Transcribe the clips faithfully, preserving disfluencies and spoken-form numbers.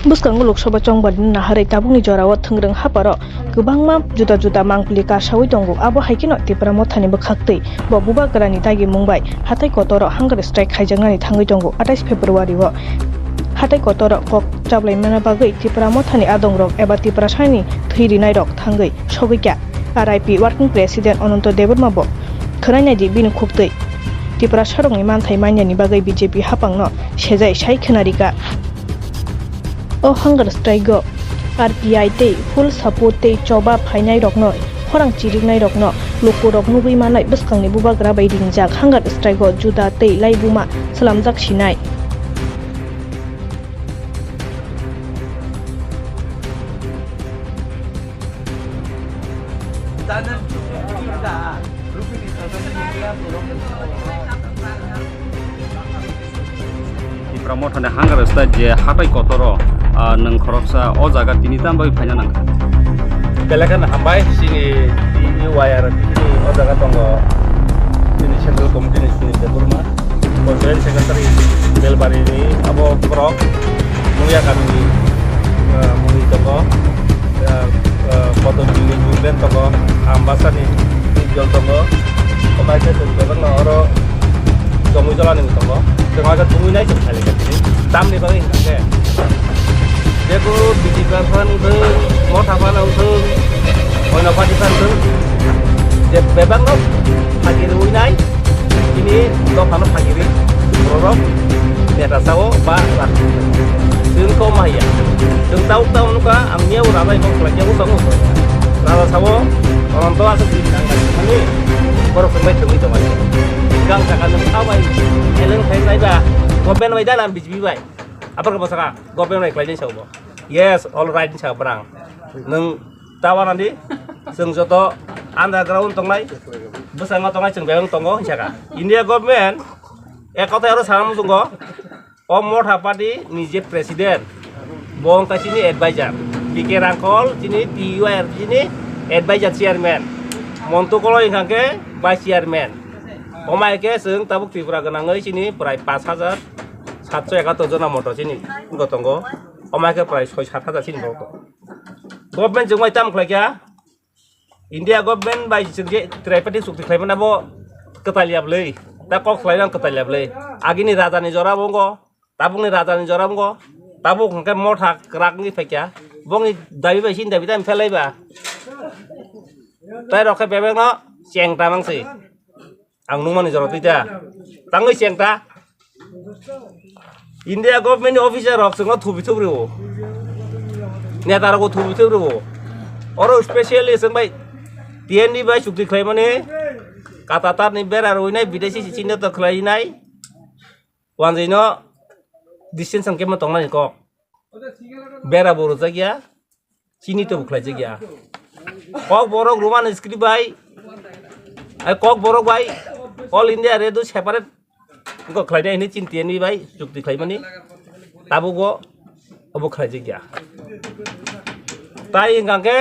Bwskango Lok Sabha chongbarni naharwi tabukni jorao thwngrwng hapharo kwbangma juda juda mangpili kasawi tongo. Abo hai kheno Tipra Mothani bwkhaktwi bo bubagrani dagimung bai hatai kotoro hunger strike khaijaknani thangwi tongo atais February o. Hatai kotoro kok chablaimana bagwi Tipra Mothani adongrok eba Tiprasani thwi rinairok thangwi sogwi kha. R I P Working President Ananto Debbarma bo khwnainai di bini khuktwi. Tiprasarokni manthai manyani bagwi B J P haphangno sejai sai khwnarikha. O hunger strike o R P I tei full support tei choba phainairokno khorang chiriknairokno lukurok nugwi manai bwskangni bubagra bai ringjak hunger strike o juda tei laibuma swlamjak sinai. Tipra Mothani hunger strike je hatai kotoro, ah, nwng khoroksa o jaga tini tamo bai phaina nangkha. Belai kheno hambai chini T U Y R T ni o jaga tongo chini Central Committee ni chini Debbarma. Bo Joint Secretary Belbari ni abo borok Muya Kami ni, eh, muni tongo, eh, eh, Kotor Jini Movement tongo, Ambasa ni Ujjwal tongo, omo hai khe chwng bebakno oro Jomui Jola ni bo tongo, chwng hai khe tungwi nai chwng khailai kha tini. Tamni bagwi hwnkha khe jekunu B J P phan wngthung, Motha phan wngthung, oino party phan wngthung, je bebakno phagi rwui nai. Chini dophano phagiri borok neta sao ba rang. Chwng kok ma haiya. Chwng tauk tauk nukha, ang miyao rabai kok khlai khe usang usang. Raja sao, koron to aswk din nang nang mani borok chwng bai thwngwi tongmani. Gang saka nwng sao bai eleng khai nai ba, government bai da na B J P bai. Abor khe bwsaka government bai khlai nai sao bo. Yes, all right sa brang. Nwng ta wanadi, chwng joto underground tongnai, bwskango tongnai, chwng bebak tongo, hinsa kha. India government, ek kothai aro sana muchungo, o Motha party ni je president, bo wngkha chini advisor. B K Rangkhol, chini T U Y R chini advisor chairman. Montu Koloi hwnkha khe vice chairman. Omo hai khe chwng tabuk Tripura gwnangwi chini prai pash hajar satso ekattor jona moto chini wngkha tongo. Omo hai khe prai soi sat hajar chini borok tongo. Government chwng bai tamo khlai kha? India government bai chwng je tripartite chukti khlai mano bo kwtal ya bwlwi. Ta kok khlai nang kwtal ya bwlwi. Agini raja ni jora bo wngkha, tabukni raja ni jora bo wngkha. Tabuk hwnkhe Motha kwrak wngwi phai kha. Bongni dabi bai chini dabi tamo phelai ba. Tai rok khe bebak no cheng tamang se. Ang nungmani jora twi ta. Tangwi cheng ta. India government ni officer rok chwngno thubi thubrio. Neta rokbo thubi thubrio. Oro specially chwng bai T N D bai chukti khlaimani, kata tarni bera rwinai, bideshi si chinta to khlainai. Wanjwino distance ang kemo tongnani kok. Bera bo rwjak ya, chini to bo khlaijak ya. Kok borok Roman script bai, ai kok borok bai, All India Radio separate wngkha khlainai hwnwi chini T N V bai chukti khlaimani. Tabukbo obo khlaijak ya. Tai wngkha khe,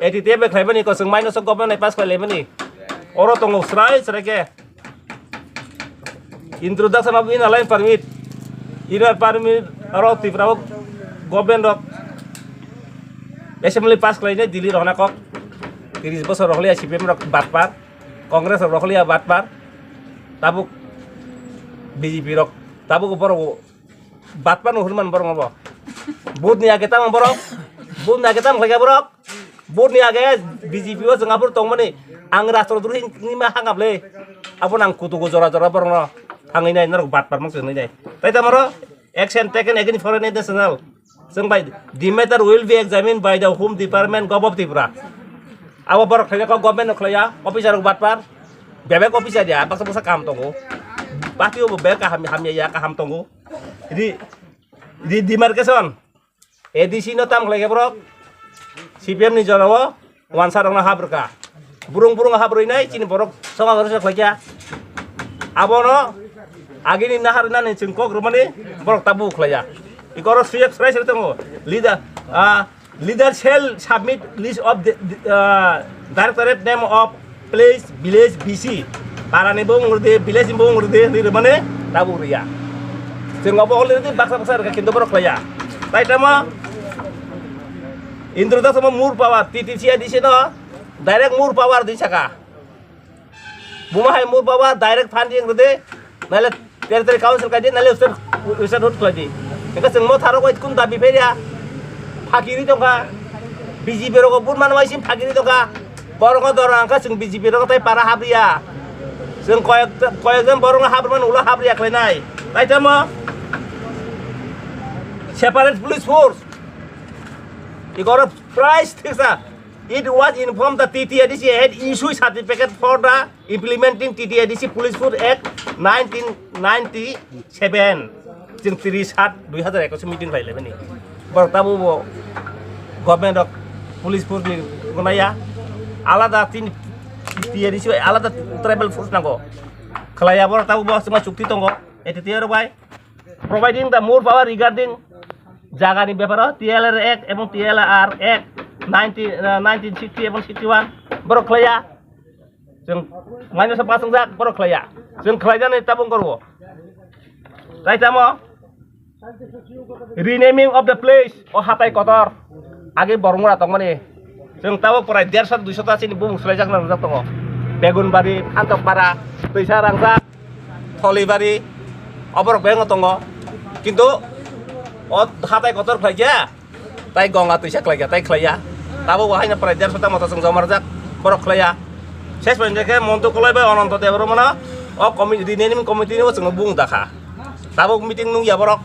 A T T F bai khlaimani, kwchwng maino sok government bai pass khlailaimani. Oro tongo srai srai khe. Introduction of Inner Line Permit. Inner Permit oro Tripura o government rok assembly pass khlainai Delhi rohorna kok. Tris bosor rohorliya C P M rok batpar. Congress rok rohorliya batpar. Tabuk B J P rok. Tabuk borok batpar no hwnman borok obo. Vote ni age tamo borok. Vote ni age tamo khlaikha borok. Vote ni age B J P o chwng aphuru tongmani, ang rastro duri hwnwi ma hangable. Abo nang kutugo jora jora borokno thangwi nai, norok batpar mung chwngwi nai. Tai tamaro action taken against foreign national. Chwng bai, the matter will be examined by the Home Department, Govt of Tripura. Abo borok khlaina kok government no khlaiya, officer rok batpar. Bebek officer ya, baksa baksa kaham tongo. Party o bo bebek kaham, hamya ya, kaham tongo. Re, re demarcation. A D C no tam khlaikha borok, C P M ni jorao wansa rokno hap rwkha. Burung burung hap rwinai chini borok songha goro se khlaikha. Abono agini nahar nani chwng kok rwmani borok tabuk khlaiya. Ikoro suyek srai srai tongo. Leader, ah, leader shall submit list of the, the, ah, directorate name of place, village, V C, para ni bo wng rwdi, village ni bo wng rwdi, hinwi rwmani tabuk rwya. Chwng obo already baksa baksa rwkha, kintu borok khlaiya. Tai tamo Introduction of more power, T T C A D C no direct more power di saka. Buma hai more power direct funding rede, nale territory council kaidi, nale state, state hood kaidi. Eka sing mo tharo koi kun dabi feria, phakiri tongka, B J P roko bun man mai sim phakiri tongka, borok dorang ka sing B J P roko tai para habria. Sing koyek, koyek jon borok habri man ula habria khlai nai. Tai tamo separate police force. Igoro price thiksa. It was informed that T T A D C had issued certificate for the implementing T T A D C Police Force Act nineteen ninety-seven. Chwng tris sat dui hazar ekwis meeting khlai laimani. Borok tabo bo government of police force ni gonaya. Alada tin T T A D C alada tribal force nango. Khlaiya borok tabo bo chwngma chukti tongo. Ete tiyar bai. Providing the more power regarding jagani beparo T L R Act ebong T L R Act nineteen, uh, nineteen sixty ebong sixty-one borok khlaiya. Chwng minus pass wngjak borok khlaiya. Chwng khlaijani tabung korbo. Tai tamo renaming of the place o hatai kotor age borok mura tongmani. Chwng tabuk prai derso duiso ta chini bumung swlaijakna rwjak tongo. Begunbari, Antokpara, Twisa Rangjak, Tholibari, oborok bebak tongo. Kintu o hatai kotor khlaikha, tai gonga twisa khlaikha, tai khlaiya. Tabuk bo haino prai derso ta moto chwng joma rwjak, borok khlaiya. Ses pore khe Montu Koloi bai Ononto Debbarmano o committee, renaming committee ni bo chwngno bumung dakha. Tabuk meeting nungya borok,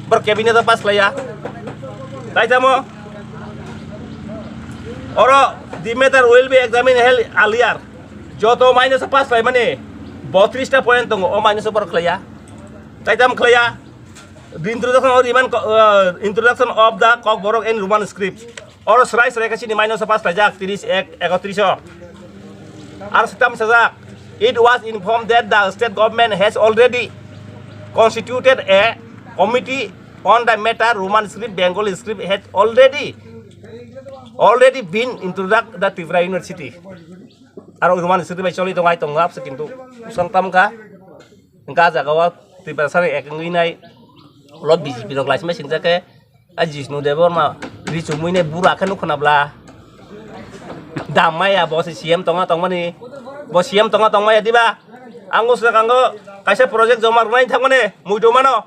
borok cabinet o pass khlaiya. Tai tamo oro the matter will be examined held earlier. Joto minus o pass khlaimani botris ta point tongo, o minus o borok khlaiya. Tai tamo khlaiya. The introduction of Roman co-, uh, introduction of the Kokborok and Roman script. Oro srai srai khe chini minus o pass khlaijak, tris ek, ekotris o. Ar sitam sajak, it was informed that the state government has already constituted a committee on the matter. Roman script, Bengali script has already, already been introduced the Tripura University. Aro Roman script bai choli tongo, ai tongo apsa kintu usang tam kha. Hingke ah jaga o Tiprasa rok ek wngwi nai, ulo B J P rok laisima singjak khe, ah Jishnu Debbarma ri chumui nai bura khe nukho na bla. Dam maya bo se C M tongo tongmani, bo C M tongo tongmaya diba? Ang o swkang o kaisa project joma rwnai thangmani, muitu mano.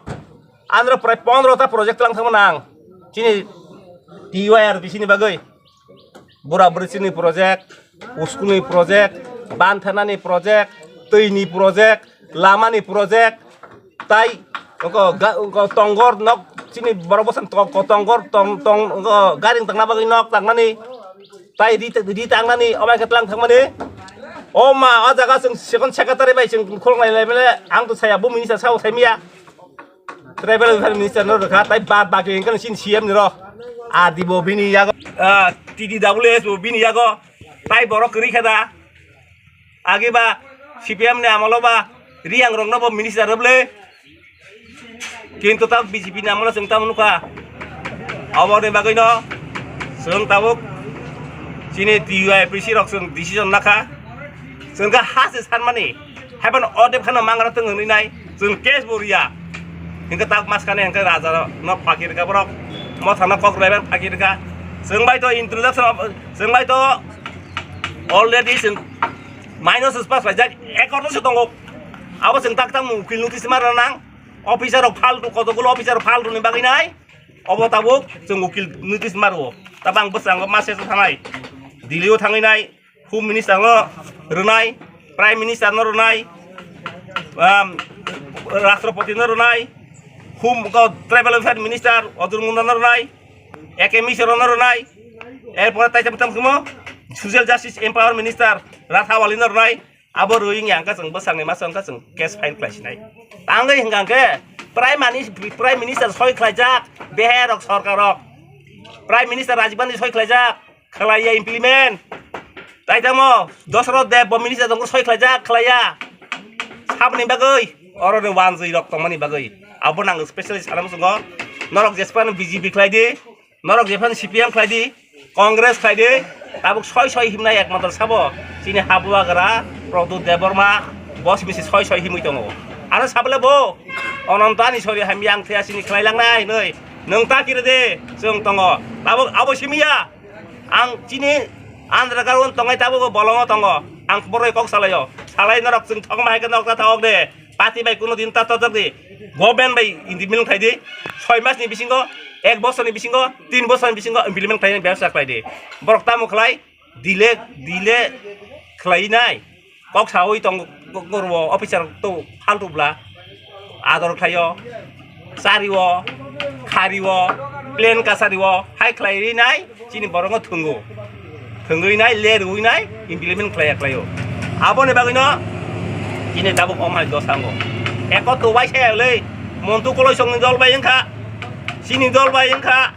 Andro prai pondro ta project tlang thangmani ang, chini T Y R B C ni bagwi. Bura bwrwi chini project, school ni project, banthanani project, twi ni project, lama ni project, tai oko ga-, oko tongor nok chini borok bwsang to-, ko tongor tong, tong, oko gari tangna bagwi nok tangnani, tai ri, ri tangnani, obai khe tlang thangmani. O ma, o jaga chwng second secretary bai chwng khulumlai lai bele, ang to saya bo minister sao saimya. Tribal Welfare Minister no rwkha, tai bad baki hwnkhe chini C M ni rw. A D bo bini yago, ah, T D W S bo bini yago, tai borok kwrwi khe da. Agi ba C P M ni amolo ba Riyang rok no bo minister rw bwle. Kintu ta B J P ni amolo chwng tamo nukha. Aboni bagwi no chwng tabuk chini T Y P C rok chwng decision nakha. Chwng khe ha se sanmani. Haiphano o dep kheno mangra tong hwnwi nai, chwng case bo riya. Hingke tak mas kane hingke raja no phaki rwkha borok, motha no kok rwlaiman phaki rwkha. Chwng bai to introduction of, chwng bai to already chwng minus pass laijak, ekor no se tongo. Abo chwng tak tak ukil notice ma rwnang. Officer rok faltu, kotogulo officer rok faltu ni bagwi nai. Obo tabuk chwng ukil notice ma rwo. Tabang bwskango ma se thanai. Delhi o thangwi nai. Home Minister no rwnai, Prime Minister no rwnai, um, Rashtrapati no rwnai, Home, ko, Tribal Welfare Minister Arjun Munda no rwnai, A K Mishra no rwnai, erpore tai tamo tamo Social Justice Empower Minister Rathawali no rwnai, abo rwi wngya hwnkhe chwng bwsakni masa wngkha chwng case file khlai sinai. Tangwi hwnkha hwnkhe Prime Minis-, Prime Minister soi khlaijak, behe rok sorkar rok, Prime Minister Rajiv Gandhi soi khlaijak, khlaiya implement. Tai tamo Dosoroth Deb bo minister tongkhe soi khlaijak, khlaiya. Saboni bagwi, oroni wanjwi rok tongmani bagwi. Abo nang specialist sana muchungo. Norok jespan B J P khlai di, norok jespan C P M khlai di, Congress khlai di. Tabuk soi soi himnai ekmatro sabo. Chini habuagra Pradyut Debbarma, bo simi se soi soi himwi tongo. Ano sabole bo, Ononto ani sori hamya ang thaya sini khlai langnai hinwi. Nwng ta kire de, chwng tongo. Tabuk abo simiya. Ang chini Andhra Gaon tongnai tabuk bolongo tongo. Ang boroi kok salaio. Salai norok chwng thokma hai khe norok ta thok de. Party bai kuno din ta tojak di. Government bai implement khai di. Soi mas ni bisingo, ek bosor ni bisingo, tin bosor ni bisingo implement khai bebsa khai di. Borok tamo khlai, dile, dile khlai nai. Kok sawi tong gorbo officer to haltu bla. Ador khlaio, chario, khario, plan kasario, hai khlai ri nai. Chini borokno thwngo. Thwngwi nai, lerwi nai, implement khlaiya khlaio. Aboni bagwino chini tabuk omhai dosango. Eko to waisa yalei, Montu Koloisongni dol bai wngkha, chini dol bai wngkha,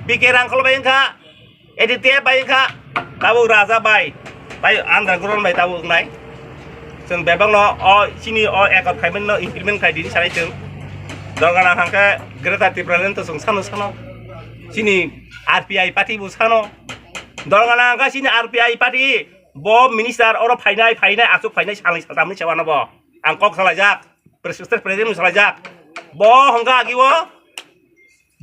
B K Rangkhol bai wngkha, A D T F bai wngkha, tabuk Raja bai, bai Andhra Ground bai tabuk wngnai. Chwng bebakno o chini o ekot khaimani no implement khai dini sanai chwng. Dorgana hangkhe Greater Tipraland to chwng sano sano. Chini R P I party bo sano. Dorgana hangkhe chini R P I party bo minister oro phainai, phainai, aswk phainai, salni saltamni sewano bo. Ang kok salaijak, Mister President salaijak. Bo hangkhe agi o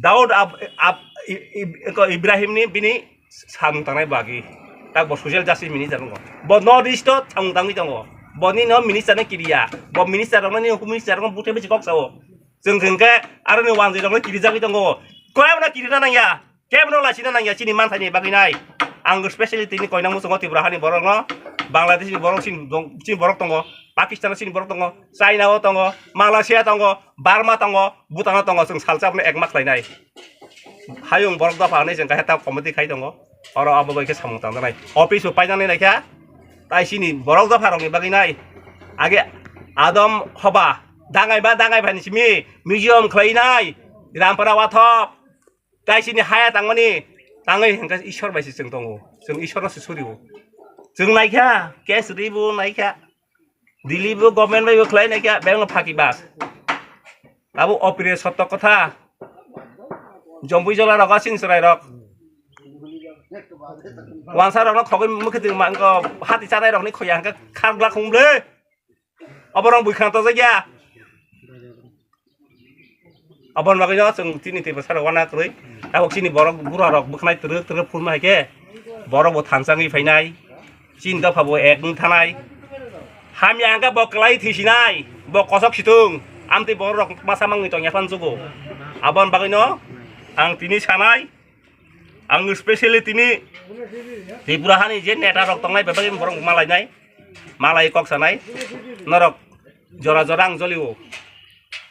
Daud Ab-, Ab-, I-, I-, ko Ibrahim ni bini samung tangnai bagi. Tak bo social justice minister wngo. Bo North East o samung tangwi tongo. Boni no minister no kiriya. Bo minister rokno ni minister rokno buthe bisi kok sao. Chwng hwnkhe aro ni wanjwi rokno kirijagwi tongo. Koyam no kirina nangya. Kebo no lachina nangya chini manthai ni bagwi nai. Ang specially tini koinang muchungo Tripura hani borok no, Bangladesh ni borok chini dong-, chini borok tongo, Pakistan o chini borok tongo, China o tongo, Malaysia tongo, Burma tongo, Bhutan o tongo, chwng salsa phano ekma khlainai. Hayung borok dopha hinwi chwng kaisa ta committee khai tongo. Oro abo bai khe samung tangjaknai. Office bo painani naikha. Tai chini borok dopha rokni bagwi nai. Age Adam hoba dangai ba dangai phani simi museum khlainai. Rampara wathop. Tai chini haya tangmani tangwi hwnkhe Ishwar bai se chwng tongo. Chwng Ishwar no se surio. Chwng naikha, case ribo naikha. Delhi bo government bai bo khlai naikha, bebak no phaki bas. Abo opire sotto kotha. Jombui jola rok, asing chwrai rok. Wansa rok no khogwi mukhe twi mangko hati chanai rok ni khoya hwnkhe khar glak hum ble. Oborok bwkhang tojak ya. Aboni bagwi no chwng chini Tiprasa rok wana kwrwi. Tabuk chini borok bura rok bwkhnai twrwk twrwk phunma hai khe borok bo thansa wngwi phainai. Chini dopha bo ek wng thanai. Hamya hwnkhe bo kwlai thwisinai. Bo kosok situng. Amtwi borok rok masa mangwi tongya phan jugo. Aboni bagwi no ang tini sanai. Ang specially tini Tripura hani je neta rok tongnai bebak borok malainai, malai kok sanai, norok jora jora ang jolio.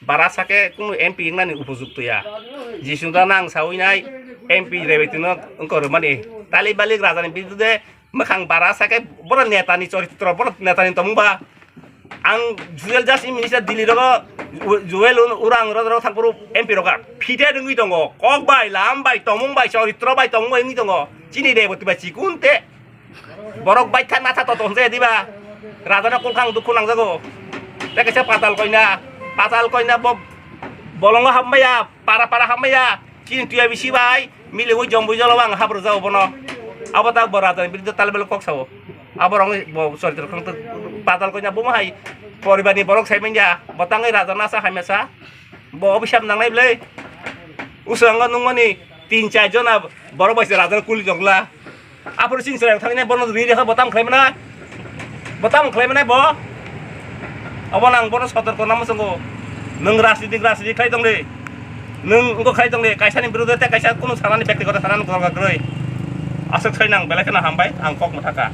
Bara sake kunu M P wngnani upojukto ya. Jisung da nang sawi nai M P Rebeti no wngko rwmani. Tali balik rajani birude mwkhang bara sake boro netani choritro, boro netani tongmung ba. Ang Jewel Justice Minister Delhi rogo, Jewel Orang rogo thangphuru M P rogo phite wngwi tongo. Kok bai, lam bai, tongmung bai, choritro bai, tongmung bai wngwi tongo. Chini Reboti bai chikun te. Borok bai tha natha toto hwnjaya diba? Rajano kulkhang dukhu nangjago. Te kaisa patal koina, patal koina bo bolongo hapmaya, para para hapmaya. Chini tuya bisi bai, miliwi jombui jolo ang hap rwjago bono. Abo ta bo rajani biruddhe talbelo kok sao. Abo rong bo choritro khang patal koina bo hai poribarni borok sai manya. Bo tangwi raja nasa hamya sa. Bo obisap nangnai bwle. Usango nungmani tin char jona borok bai se rajani kuli jongla. Aphuru chini chwrairok thangwi nai bono ri rekha bo tamo khlai mwnai? Bo tamo khlai mwnai bo? Obo nang bono sotorko namo chwngo. Nwng rajnitik rajnitik khlai tong di. Nwng wngkha khlai tong di. Kaisani birude tei kaisa kunu sanani bektigoto sanani gorga kwrwi. Aswk sai nang belai kheno hambai ang kok mwthaka.